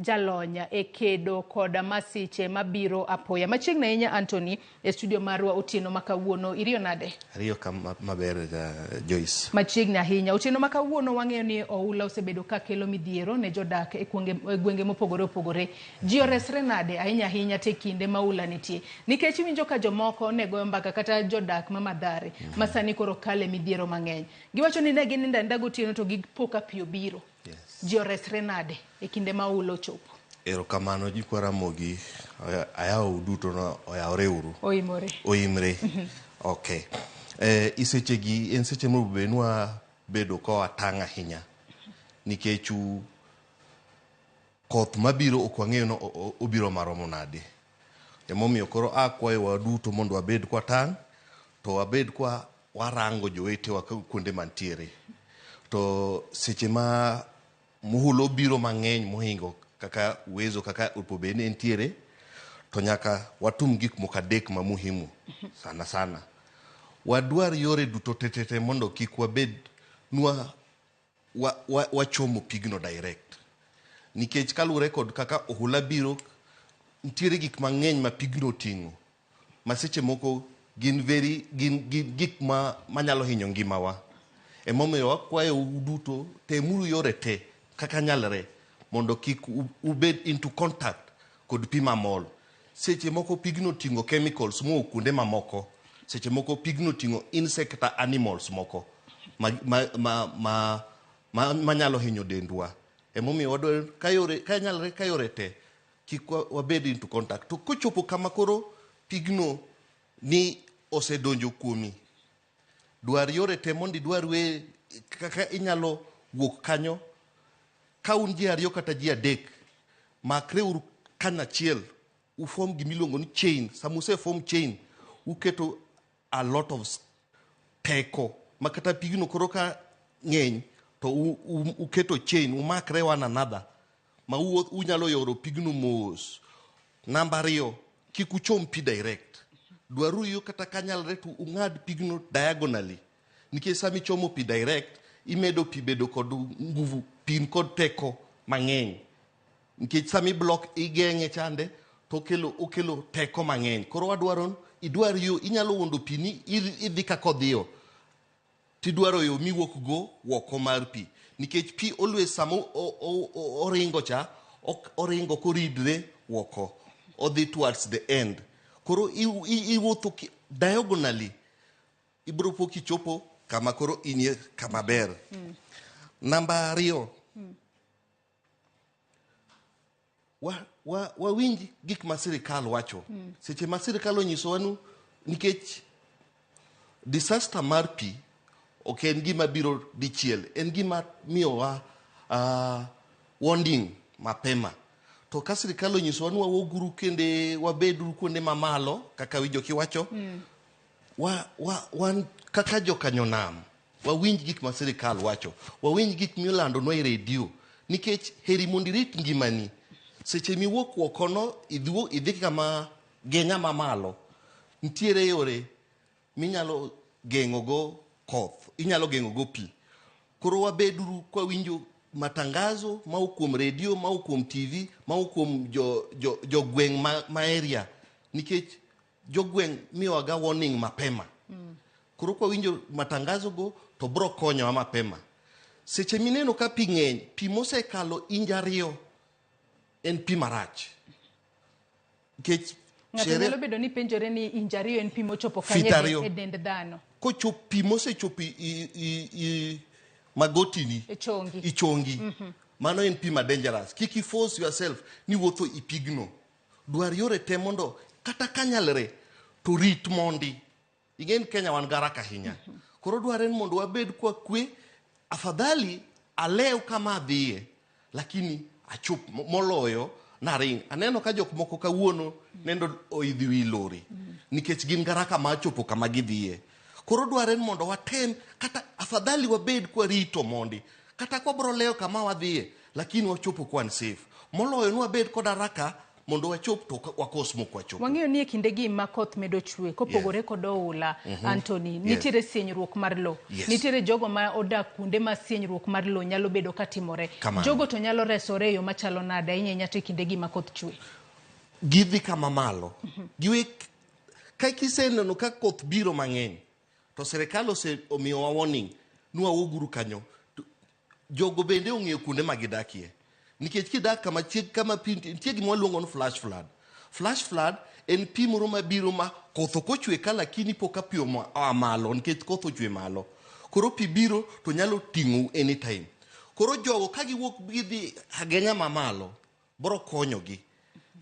jalony e kedo koda masiche mabiro apoya. Machiegni ahinya Anthony e studio marwa otieno ma kawuono. Iriyo nade? Ariyo ka maber Joyce. Machiegni ahinya. Otieno ma kawuono wang'eyo ni oula osebedo ka kelo midhiero ne jodak e e gwenge mopogore opogore. Ji oresre nade ahinya ahinya te kinde ma oula nitie? Nikech iwinjo ka jomoko ne goyo mbaka kata jodak ma Mathare ma sani koro kale midhiero mang'eny. Giwacho ni ne ginindo aninda gotieno to gipo ka pi obiro. Yes. Ji oresre nade e kinde ma oula ochopo? Erokamano jikwa Ramogi, ayawo duto no oyawre uru. Oimore. Oimre. Okay. Eh, isechegi en seche monego bed ni wabedo ka watang' ahinya nikech koth mabiro ok wang'eyo ni obiro maromo nade. Emomiyo koro akwayowa duto mondo wabed kwatang' to wabed kwa warango jowetewa kuonde mantiere. To seche ma muhula obiro mang'eny mohingo kaka uwezo kaka opo bed ni entiere, to nyaka watum gik moko adek ma muhimu sana sana. Wadwar yore duto tetete mondo kik wabed nwa wachomo pigno direct. Nikech kaluwore kod kaka ohula biro, nitiere gik mang'eny ma pigno oting'o ma seche moko gin very gin, gin gik ma manyalo hinyo ngimawa. Emomiyo wakwayo duto temuru yore te kaka nyalre mondo kik ubed into contact kod pi mamol. Seche moko pigno oting'o chemicals mowuok kuonde mamoko. Seche moko pigno oting'o insect kata animals moko ma, ma, ma, ma, ma, manyalo hinyo dendwa. Emomiyo wadwaro ka yore ka nyalre ka yore te kik wabed into contact. To kochopo kama koro pigno ni osedonjo kuomi, dwar yore te mondo idwar we kaka inyalo wuok kanyo. Ka un ji ariyo kata ji adek, makreuru kanyachiel, uform gimiluongo ni chain. Sama use form chain, uketo a lot of teko ma kata pigno koro ka ng'eny to uketo chain, umakre one another ma unyalo yoro pigno mos. Namba ariyo, kik uchom pi direct. Dwaruru yo kata kanyalre to ung'ad pigno diagonally. Nikech sama ichomo pi direct, imedo pi bedo kod nguvu, pi kod teko mang'eny. Nikech sama i-block igeng'e chande, to okelo, okelo teko mang'eny. Koro wadwaro, idwar yo, inyalo wuondo pi ni idhi kaka odhiyo. Tidwaro yo miwuok go woko mar pi. Nikech pi always sama oringo cha, oringo koridre woko. Odhi towards the end. Koro iwuotho diagonally, ibiro po kichopo kama koro inie kama ber. Namba ariyo, wawinj gik ma sirikal wacho. Seche ma sirikal onyisowa ni nikech disaster mar pi ok en gima biro dichiel, en gima miyowa warning mapema. To ka sirikal onyisowa ni wawuoguru kende wabeduru kuonde mamalo kaka winjo kiwacho, wan kaka jokanyonam wawinj gik ma sirikal wacho, wawinj gik milandonwa e redio, nikech heri mondo irit ngimani. Seche miwuok oko no idhi kama geng'a mamalo, nitiere yore minyalo geng'ogo koth, inyalo geng'ogo pi. Koro wabeduru kwawinjo matangazo mawuok kuom redio, mawuok kuom TV, mawuok kuom jogweng' ma area, nikech jogweng' miyowaga warning mapema. Koro kwawinjo matangazo go to bro konyowa mapema. Seche mineno ka pi ng'eny, pi mosekalo inj ariyo en pi marach. Nikech Ng'ato nyalo bedo ni penjore ni inj ariyo en pi mochopo kanye Fit ariyo. e dend dhano. Kochop pi mosechopo i magotini, E chongi. I chongi. Mano en pi ma dangerous. Kik i force yourself ni wuotho i pigno. Dwar yore te mondo kata kanyalre to rit mondi. Ing'e Kenya wan garaka ahinya. Koro dware ni mondo wabed kwa kwe, afadhali alew kama adhiye, lakini achop moloyo naring. Aneno ka jok moko kawuono nendo oidhi wi lori nikech gin garaka ma chopo kama gidhiye. Koro dware ni mondo watem kata afadhali wabed kwarito mondi kata kwabro lewo kama wadhiye, lakini wachopo kwan safe moloyo ni wabed kod haraka. mondo wachop to ok wakos mok wachopo. Wang'eyo ni e kindegi ma koth medo chwe kopogore kod oula, Anthony, nitiere sienyruok mar lowo. Nitiere jogo ma odak kuonde ma sienyruok mar lowo nyalo bedo ka timore. Kamano. Jogo to nyalo resore e yo machalo nade ahinya ahinya to e kindegi ma koth chwe? Gidhi kama malo. Giwe ka kiseneno ka koth biro mang'eny to sirikal osemiyowa warning ni wawuoguru kanyo. To Jogo bende ong'eyo kuonde ma gidakie. Nikech kidak kama chieg kama pi nitie nitie gima waluongo ni flash flood. Flash flood en pi moro mabiro ma koth ok ochwe ka lakini po ka pi oa malo nikech koth ochwe malo. Koro pi biro to nyalo ting'ou anytime. Koro jogo ka giwuok gidhi ageng'a mamalo biro konyogi.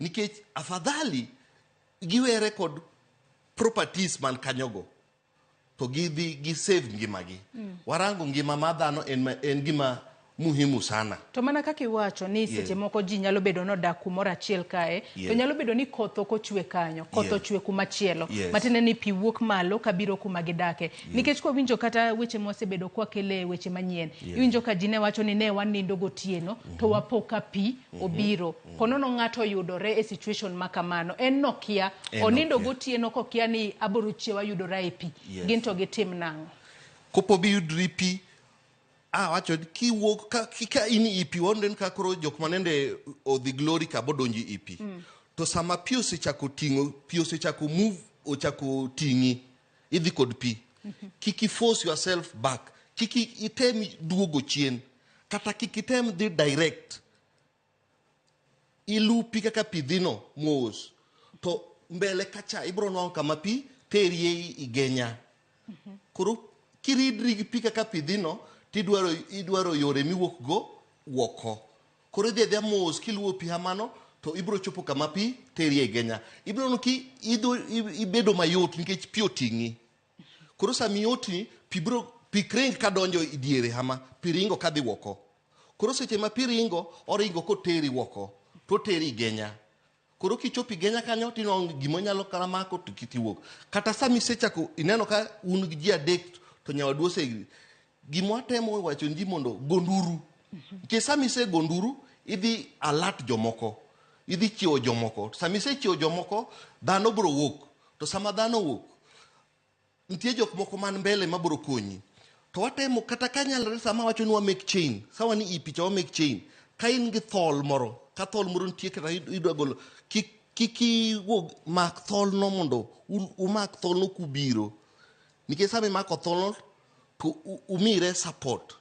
Nikech afadhali giwere kod properties man kanyogo to gidhi gi save ngimagi. Warango ngima mar dhano en, en gima muhimu sana. To mana kaka iwacho ni seche moko ji nyalo bedo ni odak kumoro achiel kae, to nyalo bedo ni koth ok ochwe kanyo, koth ochwe kuma chielo. Matiende ni pi wuok malo kabiro kuma gidake. Nikech kwawinjo kata weche mwasebedo kwakele weche manyien, iwinjo ka ji ne wacho ni ne wanindo gotieno to wapo ka pi obiro. Ponono ng'ato oyudore e situation ma kamano, en nokia, En onindo nokia. gotieno kokia ni aboro chiew ayudora e pi. Gin to gitim nang'o? Kopo bi yudri pi, awacho ni kiwuok ka, ka in i pi waneno ka koro jok manende odhi glory ka bodonjo i pi. To sama pi osechako ting'o, pi osechako move, ochako ting'i, idhi kod pi. Kik i force yourself back. Kik item duogo chien. Kata kik item dhi direct. Ilu pi kaka pi dhino mos. To mbele kacha ibiro nwang'o kama pi terie igenya. Koro kiridri gi pi kaka pi dhino, tidwaro idwaro yore miwuok go woko. Koro idhi adhiya mos kiluwo pi kamano to ibiro chopo kama pi terie igenya. Ibiro neno ki idho ibedo mayot nikech pi oting'i. Koro sama iyotni, pi biro pi ring kadonjo i diere hama, pi ringo kadhi woko. Koro seche ma pi ringo, oringo koteri woko, to oteri igenya. Koro kichopo igenya kanyo tinwang'o gima onyalo kata mako to tiwuok. Kata sama isechako ineno ka un gi ji adek to nyawadu ose gima watemo wacho ni ji mondo go nduru. Nikech sama isego nduru, idhi alert jomoko. Idhi chiewo jomoko. Sama isechiewo jomoko, dhano biro wuok. To sama dhano owuok, nitie jok moko man mbele mabiro konyi. To watemo kata ka nyalore sama wacho ni wa make chain, sawa ni i picha wa make chain, ka in gi thol moro, ka thol moro nitie kata idwa golo, kik kik iwuog, mak tholno mondo umak tholno kubiro. Nikech sama imako tholno, to umire support.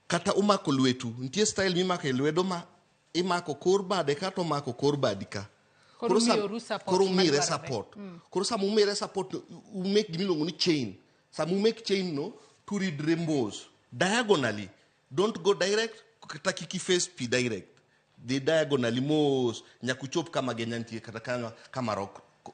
Kata umako lwetu, nitie style mimako e lwedo ma imako kor bade ka to omako kor badi ka. Koro umiyoru support Koro umire madwarore. support. Koro sama umire support, umake gima iluongo ni chain. Sama umake chain no, to uridre mos. Diagonally. Don't go direct, kata kik i face pi direct. Dhi diagonally mos, nyaka uchop kama genya nitie kata kama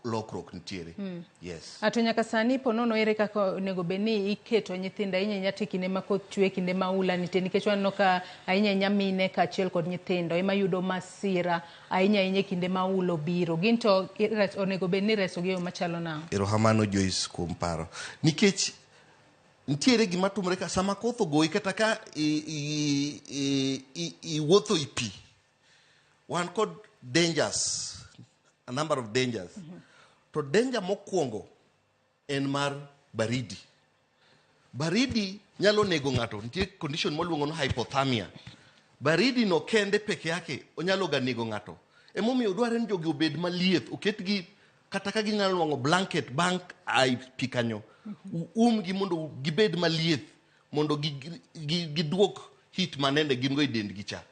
lokruok nitiere. Yes. To nyaka sani po nono ere kaka onego bed ni iketo nyithindo ahinya ahinya to e kinde ma koth chwe, kinde ma oula nitie, nikech waneno ka ahinya ahinya mine kaachiel kod nyithindo ema yudo masira ahinya ahinya e kinde ma oula obiro. Gin to onego bed ni iresogi e yo machalo nang'o? Erokamano Joyce kuom paro. Nikech nitiere gima timore ka sama koth ogoyi kata ka iwuotho i pi, wan kod dangers, a number of dangers. To danger mokwongo en mar baridi. Baridi nyalo nego ng'ato, nitie condition mwaluongo ni hypothermia. Baridi no kende peke yake onyalo ga nego ng'ato. Emomiyo dwarore ni jogi obed maliet, oketgi kata ka ginyalo nwang'o blanket bang' ai pi kanyo. Uumgi mondo gibed maliet, mondo giduok heat manende gin go e dendgi cha.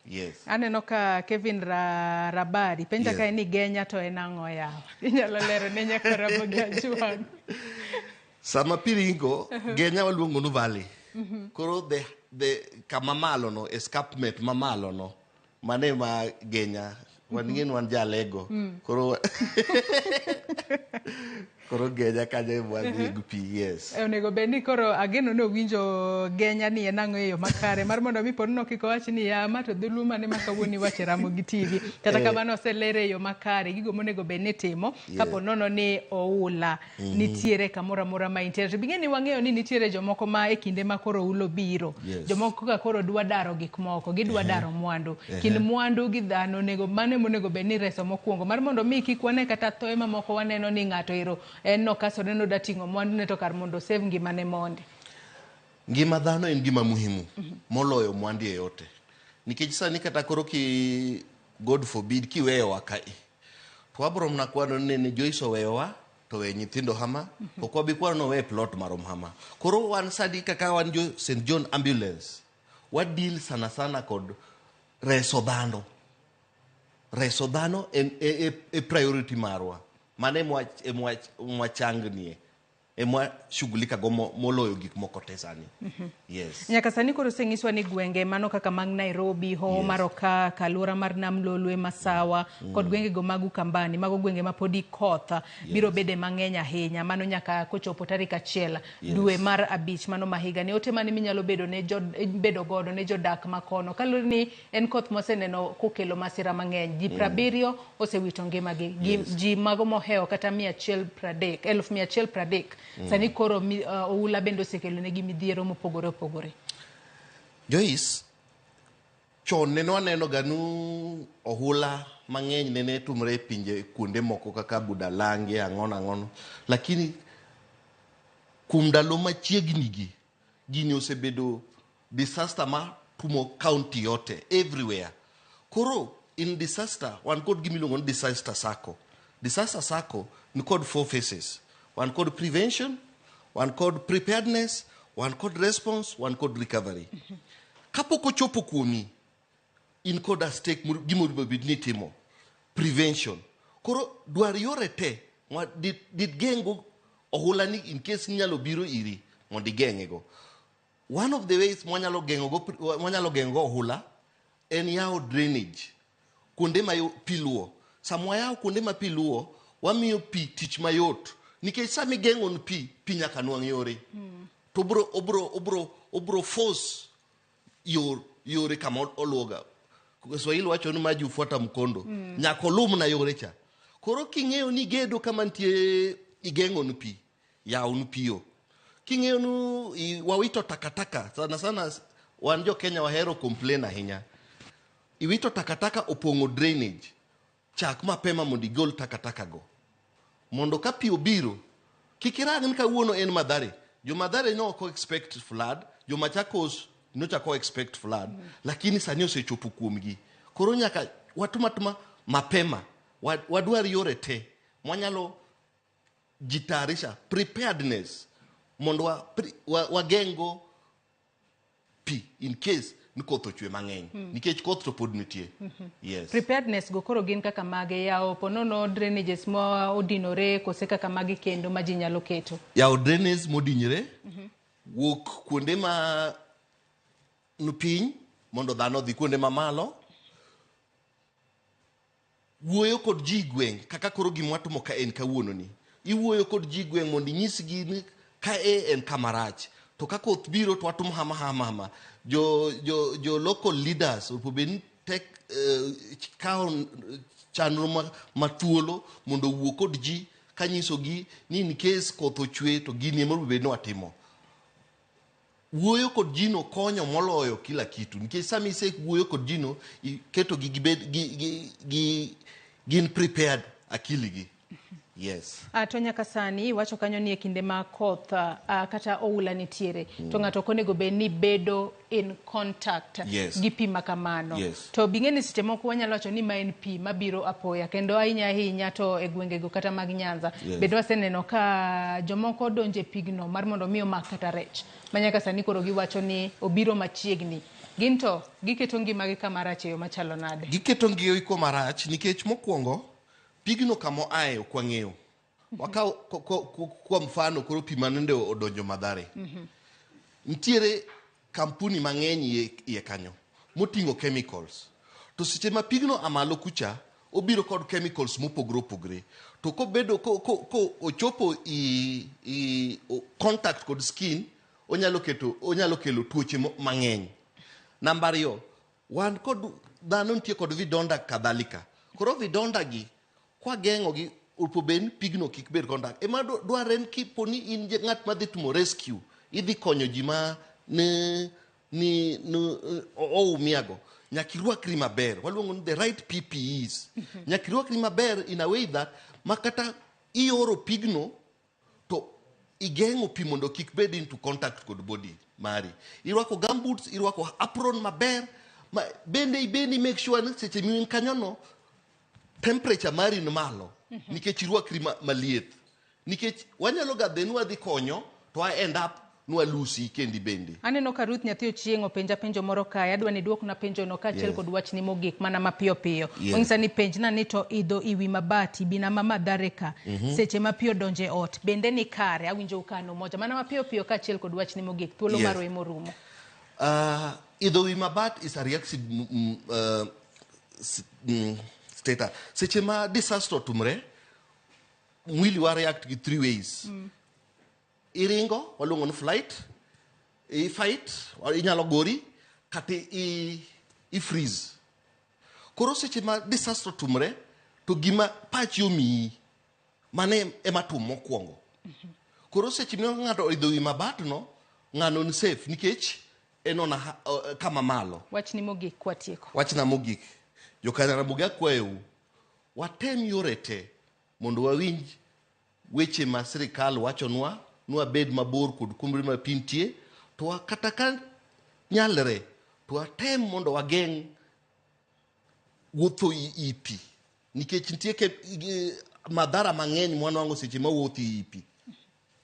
Yes. Aneno ka Kevin Rabari penja ka ni genya to en ang'o yawa? Inyalo lero ne nyaka Ramogi Ajwang'. Sama pi ringo, genya waluongo ni valley. Koro the kama malo no, escarpment mamalo no, mane ma genya. Wan ng'e ni wan jalego. Koro Koro genya kanyo ema wadhiye gi pi, yes. Onego bed ni koro ageno ni owinjo genya ni en ang'o e yo makare mar mondo mi ponono kik owach ni ya ma to dholuo mane ma kawuono iwacho e Ramogi TV. Kata kamano oselere e yo makare gigo monego bed ni itimo kapo nono ni oula nitiere kamoro amora ma intiere. To bing'e ni wang'eyo ni nitiere jomoko ma e kinde ma koro oula obiro, jomoko ka koro dwa daro gik moko, gidwa daro mwandu. Kind mwandu gi dhano onego mano emonego bed ni ireso mokwongo mar mondo mi kik wane kata thoe mamoko waneno ni ng'ato ero en nokasore noda ting'o mwandu ne to kar mondo osave ngimane mondi. Ngima dhano en gima muhimu moloyo mwandu yeyote. Nikech sani kata koro ki God forbid kiweyowa kae to wabro mana kwano ni nene Joyce oweyowa to oweyo nyithindo hama, ok wabi kwano ni owe plot marom hama. Koro wan sani kaka wan jo St. John Ambulance, wa deal sana sana kod reso dhano. Reso dhano en e priority marwa. Mano emwa mwachangnie. Emwa shughulika go moloyo gik moko te sani. Yes. Nyaka sani koro oseng'iswa ni gwenge mano kaka mag Nairobi, Hoho mar Okak, alwora mar Nam Lolwe, Masawa kod gwengego mag Ukambani, mago gwenge ma podi koth biro bede mang'eny ahinya. Mano nyaka kochopo tarik 1 dwe mar 5 mano ma higani. Ote mane minyalo bedo ne jo, bedo godo ne jodak makono kaluwore ni en koth moseneno kokelo masira mang'eny. Ji 70 osewito ngimagi. Ji mago mohewo kata mia achiel pradek, eluf mia achiel pradek. Sani koro oula bende osekelo negi midhiero mopogore opogore. Joyce, chon nene waneno ga nu ohula mang'eny nene tumre e pinje kuonde moko kaka Budalangi, ang'ono ang'ono. Lakini kuom ndalo machiegni gi, gini osebedo disaster ma tumo county yote everywhere. Koro in disaster wan kod gima iluongo ni disaster circle. Disaster circle ni kod 4 phases. Wan kod prevention, wan kod preparedness, wan kod response, wan kod recovery. Kapok ochopo kuomi, in kod a stake gima onego bed ni itimo. Prevention. Koro dwar yore te ma dit geng'go ohula ni in case inyalo biro iri mondo igeng'e go. One of the ways mwanyalo geng'o go, mwanyalo geng'o go ohula en yawo drainage kuonde ma pi luwo. Sama wayawo kuonde ma pi luwo, wamiyo pi tich mayot. Nikech sama igeng'o ni pi, pi nyaka nwang' yore. To obro force yore kama oluwoga. Swahili wacho ni maji hufuata mkondo. Nyaka olum na yore cha. Koro king'eyo ni gedo kama nitie igeng'o ni pi, yaw ni pi yo. King'eyo ni wawito takataka, sana sana wan jo Kenya wahero complain ahinya. Iwito takataka opong'o drainage. Chak mapema mondo igol takataka go. Mondo ka pi obiro, kik irang ni kawuono en Mathare. Jo Mathare no ok expect flood, jo Machakos nochako expect flood, lakini sani osechopo kuomgi. Koro nyaka watuma tuma mapema, wadwar yore te mwanyalo jitayarisha, preparedness mondo wageng'go pi in case ni koth ochwe mang'eny. Nikech koth to pod nitie. Yes. Preparedness go koro gin kaka mage? Yawo ponono drainages ma odinore kose kaka mage kendo ma ji nyalo keto? Yawo drainage modinyore, wuok kuonde ma ni piny mondo dhano odhi kuonde mamalo, wuoyo kod ji gweng' kaka koro gima watimo ka en kawuono ni. Iwuoyo kod ji gweng' mondo inyisgi ni ka e en kama rach. To ka koth biro to watimo hama hama hama. Jo local leaders onego bed ni tek kawo chenro ma thuolo mondo owuo kod ji kanyisogi ni in case koth ochwe to gini ema onego bed ni watimo. Wuoyo kod ji no konyo moloyo kila kitu. Nikech sama ise wuoyo kod ji no, iketo gi gibed, gi, gi, gi, gin prepared akili gi. Yes. To nyaka sani iwacho kanyo ni e kinde ma koth kata oula nitiere, to ng'ato ok onego bed ni bedo in contact gi pi ma kamano. To bing'e ni seche moko wanyalo wacho ni ma en pi mabiro apoya, kendo ahinya ahinya to e gwengego kata mag Nyanza. Bende waseneno ka jomoko donjo e pigno mar mondo mi omak kata rech. Ma nyaka sani koro giwacho ni obiro machiegni. Gin to giketo ngimagi kama rach e yo machalo nade? Giketo ngimagi kama rach nikech mokwongo pigno kama oaye ok wang'eyo. Wakaw kwa mfano koro pi manende odonjo Mathare. Nitiere kampuni mang'eny iye kanyo moting'o chemicals. To seche ma pigno amalo kucha, Obiro kod chemicals mopogore opogore. To kobedo ko, ko, ko ochopo i contact kod skin, onyalo kelo tuoche mang'eny. Namba 2, wan kod dhano nitie kod vidonda kadhalika. Koro vidonda gi kwageng'o gi opo bed ni pigno kik bed contact. Ema dwarre ni kipo ni in ng'at madhi timo rescue, idhi konyo ji ma ne ni oumiago, nyaka irwakri maber. Waluongo ni the right PPEs. Nyaka irwakri maber in a way that makata ioro pigno to igeng'o pi mondo kik bed into contact kod body mari. Irwako gumboots, irwako apron maber, ma bende ibende make sure ni seche mi in kanyono temperature mari ni malo nikech irwakri maliet. Nikech wanyalo ga dhi ni wadhi konyo to I end up ni walusi kendi bende. Aneno ka Ruth nyathi Ochieng' openja penjo moro kae, adwa ni duokna penjono kaachiel kod wachni mogik mana mapiyo piyo. Onyisa ni penjna ni to idho iwi mabati bina ma Mathare ka seche ma pi odonjo e ot bende ni kare? Awinjo ka an Umoja mana mapiyo piyo kaachiel kod wachni mogik, thuolo marwa ema orumo. Idho wi mabat is a reactive status. Seche ma disaster otimre, mwili wa react gi 3 ways. Iringo, waluongo ni flight, i fight, inyalo gori, kata i freeze. Koro seche ma disaster otimre, to gima pachi omiyi, mane ema tum mokwongo. Koro seche ma ng'ato oidho wi mabat no, ng'ano ni safe nikech en ona kama malo. Wachni mogik kwatieko. Wachna mogik. Jokanya Ramogi akwayou, watem yore te mondo wawinj weche ma sirikal wachonwa, nwabed mabor kod kuonde ma pi nitie, to kata ka nyalre, to watem mondo wageng' wuotho i pi. Nikech nitie madhara mang'eny mwanwang'o seche ma wuotho i pi.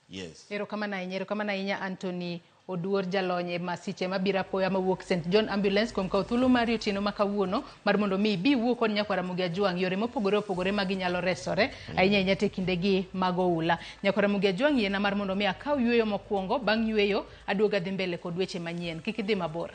Yes. Erokamano ahinya, erokamano ahinya Anthony Oduor, jalony e masiche mabiro apoya mawuok St John Ambulance, kuom kawo thuolo mari otieno ma kawuono mar mondo mi ibi iwuo kod nyakwar Ramogi Ajwang' yore mopogore opogore ma ginyalo resore ahinya ahinya te kindegi mag oula. Nyakwar Ramogi Ajwang' yiena mar mondo mi akaw yueyo mokwongo, bang' yueyo aduogo adhi mbele kod weche manyien. Kik idhi mabor.